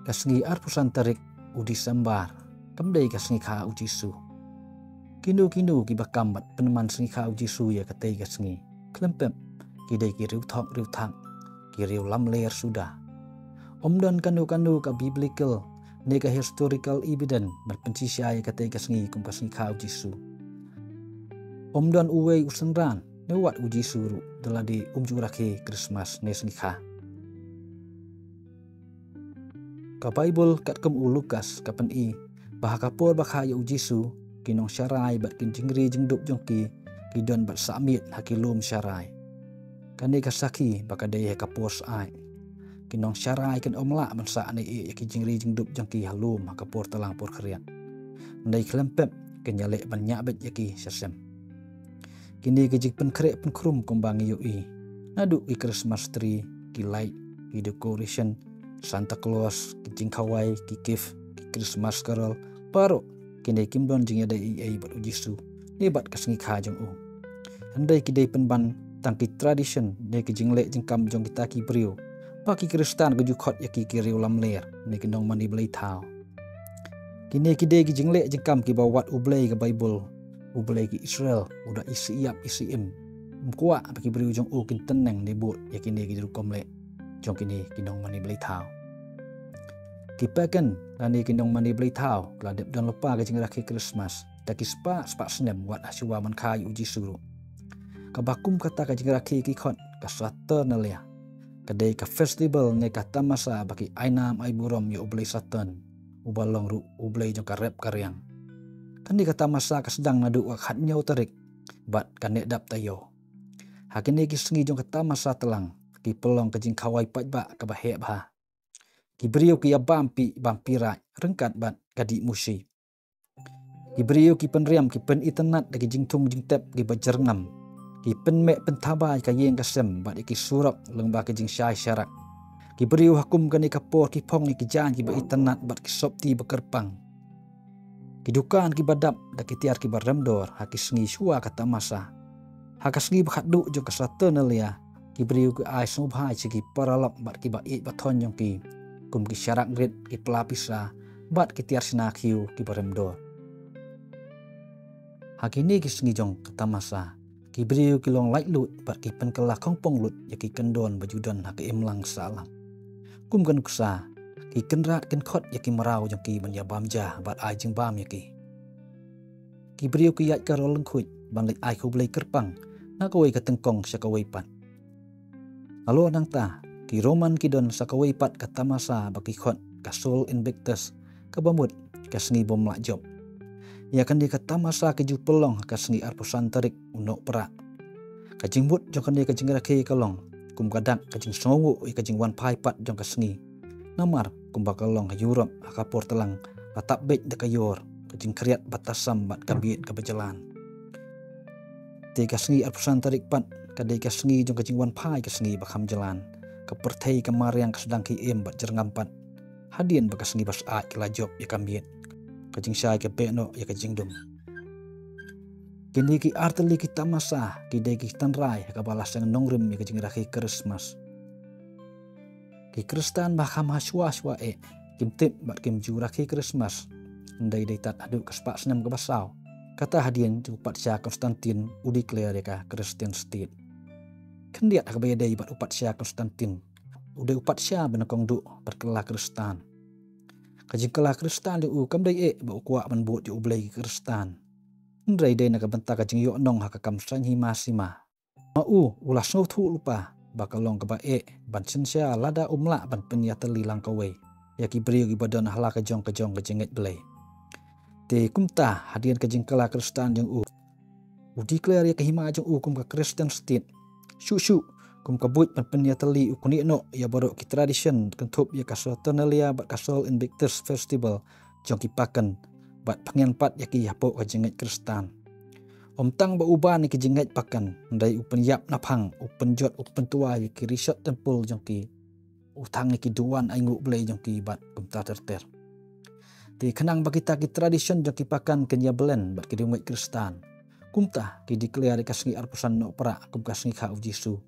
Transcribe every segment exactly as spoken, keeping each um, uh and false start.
Ka sngi arphew san tarik u Disembar kam dei ka sngi kha u Jisu. Kino kino kiba kam bad pynman sngi kha u Jisu ïa katei ka sngi, khlem pep ki dei ki riewthok riewthak, ki riew lamler suda. Ym don kano kano ka biblical ne ka historical evidence ban pynshisha ïa katei ka sngi kum ka sngi kha u Jisu. Ym don uwei u synran ne wat u Jisu ruh da lade um ju rakhe Krismas ne sngi kha. Ka Baibl katkum u Lukas ka pyni ba ha ka por ba kha ïa u Jisu, ki nongsharai bad ki jingri jingdup jong ki ki don bad sah miet ha ki lum sharai. Kane ka sakhi ba ka dei ha ka por sah ai. Ki nongsharai kin ym lah ban sah ne ïeh ïa ki jingri jingdup jong ki ha lum ha ka por tlang por khriat. Hynrei khlem pep kin ïaleh ban ñiah beit ïa ki sha sem. Kine ki jingpynkhreh pynkhrum kumba ngi ïohi, naduh ki Christmas tree, ki light, ki decoration, Santa Claus, ki jingkhawai, ki gift, ki Christmas carol, baroh kine kim don jingïadei ei ei bad u Jisu ne bad ka sngi kha jong u. Hynrei ki dei pynban tang ki tradition ne ki jingleh jingkam jong kita ki briew ba ki Khristan ki ju khot ïa ki ki riew lamler ne ki nongmane blei thaw. Kine ki dei ki jingleh jingkam kiba wat U Blei ka Baibl, U Blei ki Israel u da isih ïap isih im. Um kwah ba ki briew jong u kin tneng ne bud ïa kine ki rukom leh jong kine ki nongmane blei thaw. Ki pagan lane ki nongmane blei thaw ki la dep don lypa ka jingrakhe Krismas da ki spah spah snem wat ha shuwa ban kha ïa u Jisu ruh. Kaba kum kata ka jingrakhe ki khot ka Saturnalia, ka dei ka festival ne ka tamasa ba ki ai nam ai burom ïa u blei Saturn, uba long ruh u blei jong ka rep ka riang. Kane ka tamasa ka sdang naduh ka khathynñiew tarik bad ka neh dap taïew. Ha kine ki sngi jong ka tamasa tlang ki pynlong ka jingkhawai paidbah kaba heh bha. Ki briew ki ïa bam pih bam pih raid ryngkat bad ka dih mushi. Ki briew ki pynriam ki pynitynnad da ki jingthung jingtep kiba jyrngam. Ki pynmeh pynthaba ïa ka ïing ka sem bad ïa ki surok lyngba ki jingshai sharak. Ki briew ha kum kane ka por ki phong ïa ki jaiñ kiba itynnad bad ki sopti ba kyrpang. Ki dukan kiba dap da ki tiar kiba rem dor ha ki sngi shuwa ka tamasa. Ha ka sngi ba khatduh jong ka Saturnalia, ki briew ki ai sngewbha sha ki paralok bad kiba ïeit ba thon jong ki, kum ki sharak grit, ki pla pisa bad ki tiar shna khiew kiba rem dor. Ha kine ki sngi jong ka tamasa, ki briew ki long laitluid bad ki pynkylla khongpong lut ïa ki kyndon ba ju don ha ka imlang sahlang. Kum ka nuksa, ki kynrad kynkhot ïa ki mraw jong ki ban ïa bam ja bad ai jingbam ïa ki. Ki briew ki ïaid ka rol lyngkhuid ban leit ai khublei kyrpang na kawei ka tyngkong sha kawei pat. Nalor nangta, ki Roman ki don sa kawei pat ka tamasa ba ki khot ka Sol Invictus, kaba mut ka sngi bym lah jop. Ïa kane ka tamasa ka ju pynlong ha ka sngi arphew san tarik u Nohprah. Ka jingmut jong kane ka jingrakhe ka long kum ka dak ka jingsngewnguh ïa ka jingwan phai pat jong ka sngi. Namar kumba ka long ha Europe ha ka por tlang, la tap beit da ka ïor, ka jingkhriat ba tasam bad ka miet kaba jlan. Te ka sngi arphew san tarik pat ka dei ka sngi jong ka jingwan phai ka sngi ba kham jlan. Ka pyrthei ka mariang ka sdang ki im bad jyrngam pat. Hadien ba ka sngi ba syaid ka la jop ïa ka miet, ka jingshai ka beh noh ïa ka jingdum. Kine ki artylli ki tamasa ki dei ki tynrai ha kaba la seng nongrim ïa ka jingrakhe Krismas. Ki Khristan ba kham ha shuwa shuwa eh kim tip bad kim ju rakhe Krismas. Hynrei dei tad haduh ka spah snem kaba saw, kata hadien jong u Patsha Konstantin u declare ïa ka Christian state. Khyndiat ha kaba ïadei bad u Patsha Konstantin, u dei u patsha ba nyngkong duh bad kylla Khristan. Ka jingkylla Khristan jong u kam dei eh ba u kwah ban bud ïa U Blei ki Khristan. Hynrei dei na ka bynta ka jingïohnong ha ka kam saiñ hima sima. Ma u u la sngewthuh lypa ba ka long kaba eh ban synshar lada um lah ban pynïatylli lang kawei ïa ki briew kiba don ha la ka jong ka jong ka jingngeit Blei. Te kumta hadien ka jingkylla Khristan jong u, u declare ïa ka hima jong u kum ka Christian state. Shuh shuh kum ka buit ban pynïatylli u knieh noh ïa baroh ki tradition kynthup ïa ka Saturnalia bad ka Sol Invictus Festival jong ki pagan bad pynïaid pat ïa ki hapoh ka jingngeit Khristan. Ym tang ba u ban ïa ki jingngeit pagan, hynrei u pynïap naphang, u pynjot, u pyntwa ïa ki rishot templ jong ki, u thang ïa ki duwan ainguh Blei jong ki bad kumta ter ter. Te khnang ba kita ki tradition jong ki pagan kin ïa blend bad ki riewngeit Khristan, kumta ki declare ïa ka sngi arphew san Nohprah kum ka sngi kha u Jisu.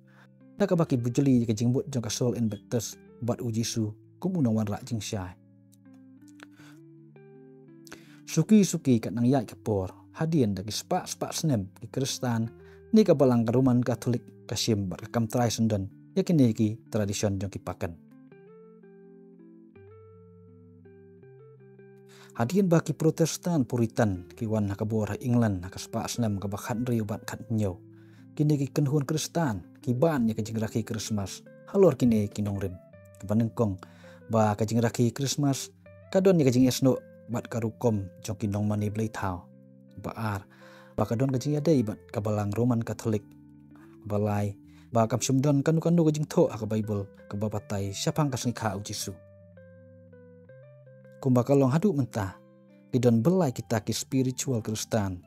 Da kaba ki bujli ïa ka jingmut jong ka Sol Invictus bad u Jisu kum u nongwanrah jingshai. Suki suki kat nang ïaid ka por, hadien da ki spah spah snem ki Khristan, ne ka Balang ka Roman Katholik ka shim bad ka kam trai sngewdon ïa kine ki tradition jong ki pakan. Hadien ba ki Protestant Puritan ki wan ha ka bor ha England ha ka spah snem kaba khathynriew bad khathynñiew, kine ki kynhun Khristan ki ban ïa ka jingrakhe Christmas halor kine ki nongrim. Kaba nyngkong, ba ka jingrakhe Christmas ka don ïa ka jingïasnoh bad ka rukom jong ki nongmane blei thaw. Ba ar, ba ka don ka jingïadei bad ka Balang Roman Katholik. Ba lai, ba kam shym don kano kano ka jingthoh ha ka Baibl kaba batai shaphang ka sngi kha U Jisu. Kumba ka long haduh mynta, ki don byllai kita ki spiritual Khristan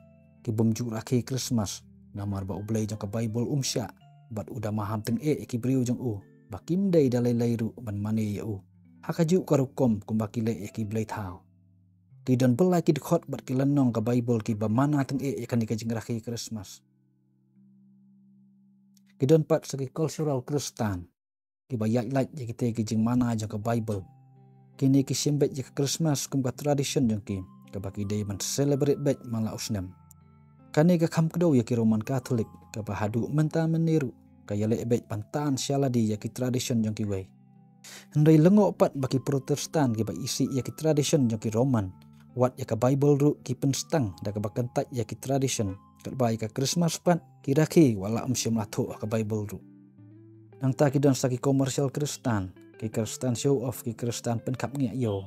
ki bym ju rakhe Christmas, namar ba U Blei jong ka Baibl um shah bad u da maham tyngeh ïa ki briew jong u ba kim dei da lei lei ruh ban mane ïa u ha kajuh ka rukom kumba ki leh ïa ki blei thaw. Ki don byllai ki dkhot bad ki lynnong ka Baibl kiba mana tyngeh ïa kane ka jingrakhe Christmas. Ki don pat sa ki cultural Khristan kiba ïaid lait ïa kita ki jingmana jong ka Baibl. Kine ki shim beit ïa ka Christmas kum ka tradition jong ki kaba ki dei ban celebrate beit man la u snem. Kane ka kham kdew ïa ki Roman Katholik kaba haduh mynta mynne ruh ka ïaleh beit ban tan sha lade ïa ki tradition jong kiwei. Hynrei lyngngoh pat ba ki Protestant kiba isih ïa ki tradition jong ki Roman, wat ïa ka Baibl ruh ki pynstang da kaba kyntait ïa ki tradition, katba ïa ka Christmas pat ki rakhe wat la um shym la thoh ha ka Baibl ruh. Nangta ki don sa ki commercial Khristan, ki Khristan show off, ki Khristan pynkhap ngiah ïew,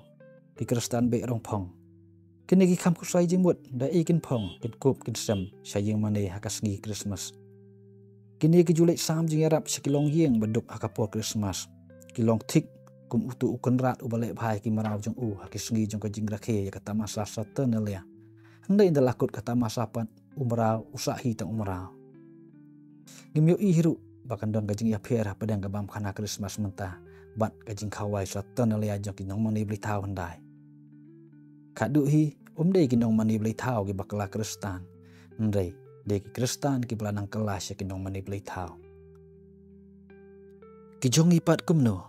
ki Khristan beh rong phong. Kine ki kham khuslai jingmut da ei kin phong, kin kup, kin sem sha ïing mane ha ka sngi Christmas. Kine ki ju leit sam jingïarap sha ki longïing ba duk ha ka por Christmas. Ki long thik kum uto u kynrad uba leh bha ïa ki mraw jong u ha ki sngi jong ka jingrakhe ïa ka tamasa Saturnalia. Hynrei ynda la kut ka tamasa pat, u mraw u sah hi tang u mraw. Ngim ïohi hi ruh ba kan don ka jingïapher hapdeng ka bam khana Christmas mynta bad ka jingkhawai Saturnalia jong ki nongmane blei thaw hyndai. Khadduh hi, um dei ki nongmane blei thaw kiba kylla Khristan, hynrei dei ki Khristan kiba la nang kylla sha ki nongmane blei thaw. Ki jong ngi pat kumno?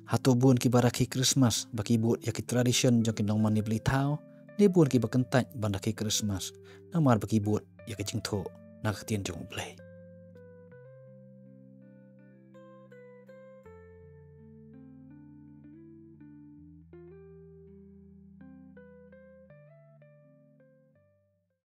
Hato bun kiba rakhe Christmas ba ki bud ïa ki tradition jong ki nongmane blei thaw, ne bun kiba kyntait ban rakhe Christmas namar ba ki bud ïa ka jingthoh na ka ktien jong U Blei?